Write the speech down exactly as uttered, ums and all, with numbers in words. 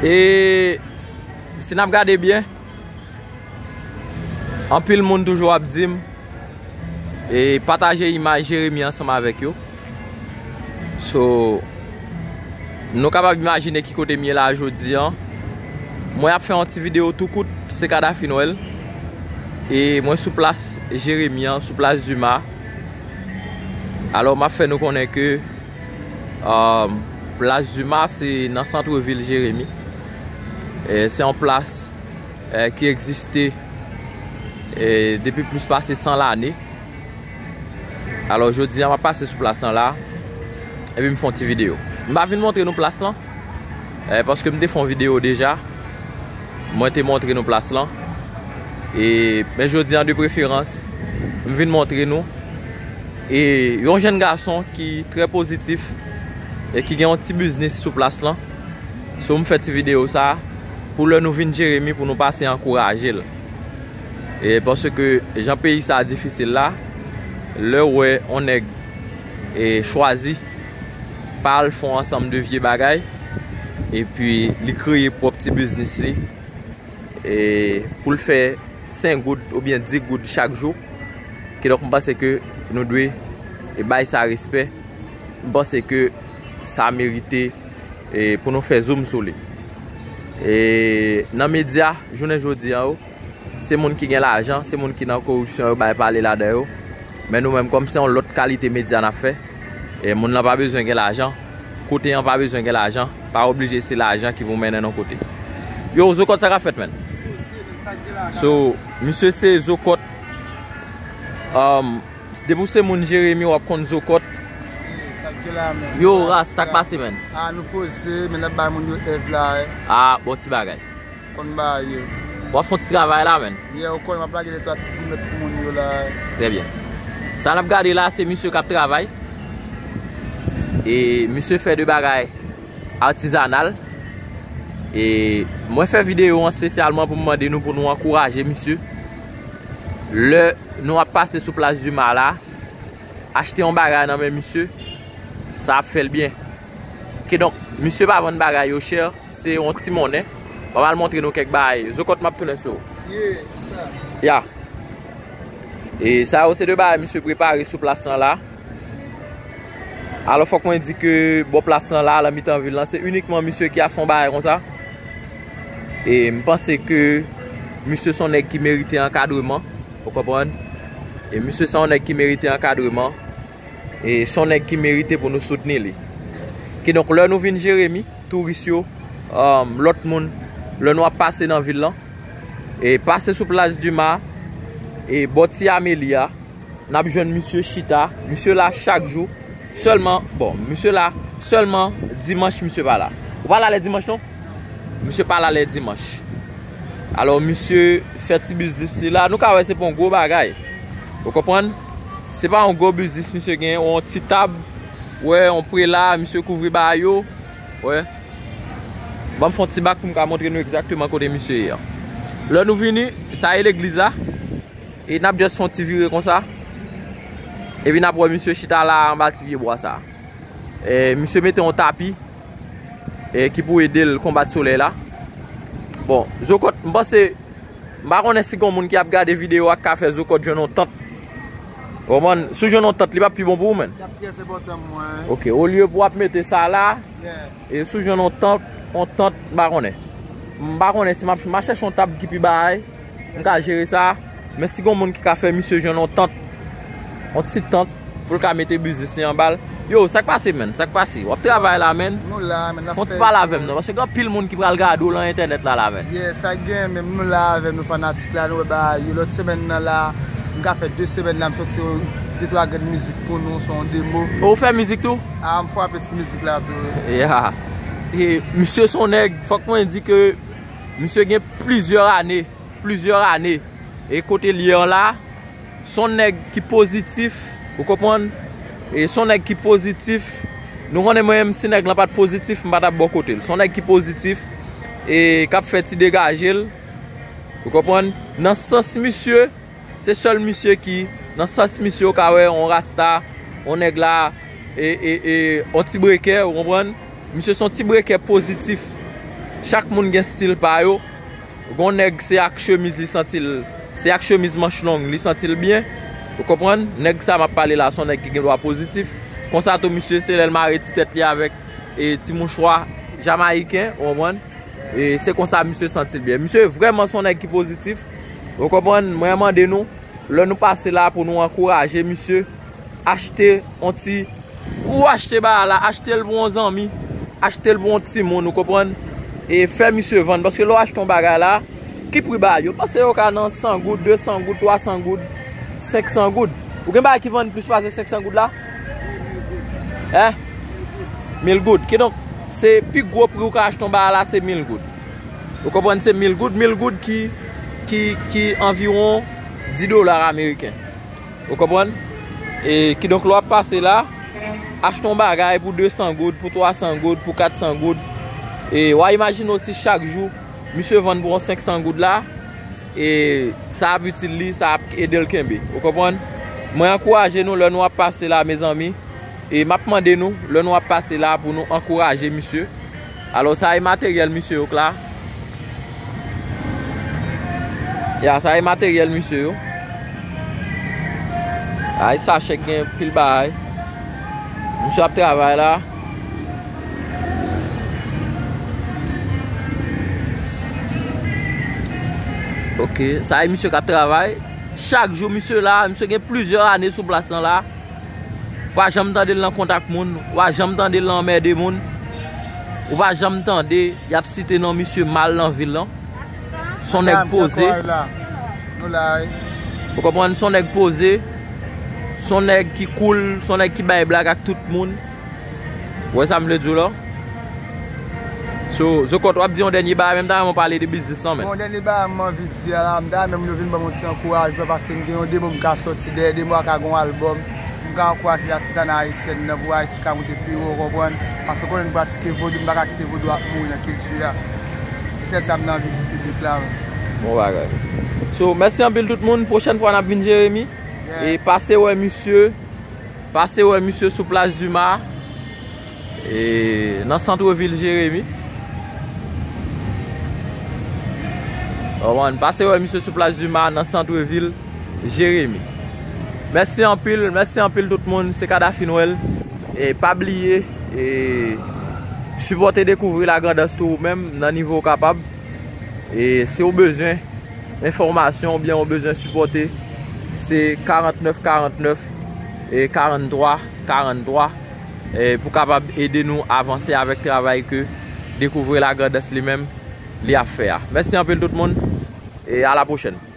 E si n ap gade byen, anpil moun toujou ap di m, e pataje imaj Jeremi ansanm avèk yo. So, nou kapab imajine ki kote m ye la jodi an. Mwen ap fè yon ti videyo tou kout, se Kadafi Nwèl. E mwen sou plas Jeremi an, sou plas Dima. Alò, m ap fè nou konnen ke, um, plas Dima, se nan sant vil Jeremi. E se yon plas, eh, ki egziste, eh, depi plis pase san lane. Alò, jodi a, m ap pase sou plas lan la, epi m fè yon ti videyo. M pa vin montre nou plas lan, eh, paske m te fè yon videyo deja. Mwen te montre nou plas lan. E, men jodi an, de preferans, m vin montre nou. E yon jèn gason ki trè pozitif e ki gen yon ti biznis sou plas lan. So, m fè ti videyo sa pou lè nou vin Jeremi pou nou pase ankouraje l. E paske jan peyi sa difisil la, lè w wè yon nèg e chwazi pa al fè yon ansanm de vye bagay, epi li kreye pwòp ti biznis li, e pou l fè senk goud oubyen dis goud chak jou, kidonk m panse ke nou dwe e bay sa respè. M panse ke sa merite e pou nou fè zoom sou li. E nan medya, jounen jodi an yo, se moun ki gen lajan, se moun ki nan koripsyon yo bay pale ladan yo. Men nou menm, kòm se yon lòt kalite medya n ap fè, e moun lan pa bezwen gen lajan, kote an pa bezwen gen lajan, pa oblije se lajan ki pou mennen n yon kote. Yo, Zokòt, sa k ap fèt, menn? So, misye se Zokòt. Um, depi w se moun Jeremi, w ap konn Zokòt. Sa k gen la, menn? Yo, ras, sa k pase, menn? Ah, nou poze, men n ap bay moun yo èv la, eh. Ah, bon ti bagay. Konn bagay yo. W ap fè yon ti travay la, menn? Yeah, ou konnen m ap lage de twa ti goumen pou moun yo la. Trè byen. Sa n ap gade la, se misye k ap travay. E misye fè de bagay atizanal. E mwen fè videyo an espesyalman pou m mande nou pou nou ankouraje misye. Lè nou ap pase sou plas Dima la, achte yon bagay nan men misye, sa ap fè l byen. Kidonk, misye pa vann bagay yo chè, se yon ti monnen. M ap al montre nou kèk bagay. Zokòt, m ap tounen sou ou. Yeah, sa. Ya. E sa yo se de bagay misye prepare sou plas lan la. Alò, fòk mwen di ke bò plas lan la, nan mitan vil lan, se inikman misye ki ap fè yon bagay konsa. E m panse ke misye se yon nèg ki merite ankadreman, ou konprann? E misye se yon nèg ki merite ankadreman. E se yon nèg ki merite pou nou soutni li. Kidonk, lè nou vin Jeremi, touris yo, um, lòt moun, lè nou ap pase nan vil lan, e pase sou plas Dima, e bò ti Ameli a, n ap jwenn misye chita. Misye la chak jou. Sèlman, bon, misye la sèlman dimanch misye pa la. Ou pa la lè dimanch, non? Misye pa la lè dimanch. Alò, misye fè ti biznis li la. Nou ka wè se pa yon gwo bagay. Ou konprann? Se pa yon gwo biznis misye gen. Yon ti tab. Wè, yon prela, misye kouvri bagay yo. Wè. Ban m fè yon ti bak pou m ka montre nou egzakteman kote misye ye an. Lè nou vini, sa e legliz la. E n ap just fè yon ti vire konsa. Epi n ap wè misye chita la anba ti pye bwa sa. E, misye mete yon tapi, e, ki pou ede l konbat solèy la. Bon, Zokòt, m panse, m pa konnen si gen moun ki ap gade videyo a k ka fè Zokòt jwenn yon tant. Ou konprann? Si w jwenn yon tant, li p ap pi bon pou ou, menn? Li ap trè enpòtan pou mwen. Ok, olye pou w ap mete sa la, yeah, e si w jwenn yon tant, yon tant, m pa konnen. M pa konnen si m ap, m ap chèche yon tab ki pi bay. M ka jere sa, men si gon moun ki ka fè misye jwenn yon tant, yon ti tant, pou l ka mete biznis li anba l. Yo, sa k pase, menn? Sa k pase? W ap travay la, menn? Nou la, menn, n ap fè. Fè yon ti pale avè m, non, paske gen anpil moun ki pral gade w lan entènèt la, la, menn. Yeah, sa gen, menm nou la avè nou fanatik la, nou wè bagay yo. Lòt semèn nan la, m ka fè de semèn la, m soti de twa grenn mizik pou nou, se yon demo. Ou fè mizik tou? Ah, m frape ti mizik la tou, wi. Yeah. E misye se yon nèg, fòk mwen di ke misye gen plizyè ane, plizyè ane. E kote l ye an la, se yon nèg ki pozitif, ou konprann? E se yon nèg ki pozitif. Nou konnen mwen menm, si nèg lan pa t pozitif, m pa t ap bò kote l. Se yon nèg ki pozitif e k ap fè ti degaje l, ou konprann? Nan sans misye, se sèl misye ki, nan sans misye, ou ka wè yon rasta, yon nèg la, e, e, e, yon ti brekè, ou konprann? Misye se yon ti brekè pozitif. Chak moun gen stil pa yo. Gon nèg se ak chemiz li santi l, se ak chemiz manch long li santi l byen. Ou konprann? Nèg sa m ap pale la se yon nèg ki gen dwa pozitif. Konsa tou misye se lè l mare ti tèt li avèk e ti mouchwa jamayiken, ou konprann? E se konsa misye santi l byen. Misye vrèman se yon nèg ki pozitif. Ou konprann? Mwen mande nou, lè nou pase la pou nou ankouraje misye, achte yon ti, ou achte bagay la, achte l pou yon zanmi, achte l pou yon timoun, ou konprann? E fè misye vann, paske lè w achte yon bagay la, ki pri bagay yo? Panse yo ka nan san goud, de san goud, twa san goud, senk san goud. Ou gen bagay ki vann plis pase senk san goud la? Hein? Mil goud. Kidonk, se pi gwo pri ou ka achte yon bagay la, se mil goud. Ou konprann? Se mil goud, mil goud ki, ki, ki anviwon dis dola ameriken. Ou konprann? E kidonk, lè w ap pase la, achte yon bagay pou de san goud, pou twa san goud, pou kat san goud. E w a imajine w si chak jou misye vann pou yon senk san goud la, e sa ap itil li, sa ap ede l kenbe. Ou konprann? Mwen ankouraje nou lè nou ap pase la, mezanmi. E m ap mande nou, lè nou ap pase la, pou nou ankouraje misye. Alò, sa e materyèl misye yo k la. Ya, sa e materyèl misye yo. Ay, sachè gen pil bagay. Misye ap travay la. Ok, sa e misye k ap travay. Chak jou misye la, misye gen plizyè ane sou plas lan la. Ou pa janm tande l nan kontak moun, ou pa janm tande l nan anmède moun, ou pa janm tande y ap site non misye mal nan vil lan. Se yon nèg poze. Ou konprann? Se yon nèg poze, se yon nèg ki cool, se yon nèg ki bay blag ak tout moun. Ou wè sa m vle di w la? So, Zokòt, w ap di yon dènye bagay, menm ta renmen w pale de biznis lan, men. Bon, dènye bagay m anvi di a la, m ta renmen moun yo vin ban m yon ti ankourajman, paske m gen yon demo m ka sòti, dèyè demo a ka gen yon albòm. M ka ankouraje latizana ayisyèn nan pou Ayiti ka moute pi wo, w konprann? Paske w konnen nou pratike vodou, m pa ka kite vodou ap mouri nan kilti a. Se sèl sa m nan anvi di piblik la. Bon bagay. So, mèsi anpil tout moun. Pwochèn fwa n ap vin Jeremi. Yeah. E pase wè misye. Pase wè misye sou Plas Dima, e, nan santrevil Jeremi. Ou konprann? Pase wè misye sou Plas Dima, nan santrevil Jeremi. Mèsi anpil, mèsi anpil tout moun. Se Kadafi Nwèl. E pa bliye, e, sipòte Dekouvri Lagrandans tou ou menm, nan nivo w kapab. E si w bezwen enfòmasyon oubyen w bezwen sipòte, se karant nèf karant nèf e karant twa karant twa, e pou kapab ede nou avanse avèk travay ke Dekouvri Lagrandans li menm li ap fè a. Mèsi anpil tout moun, e a la pwochèn.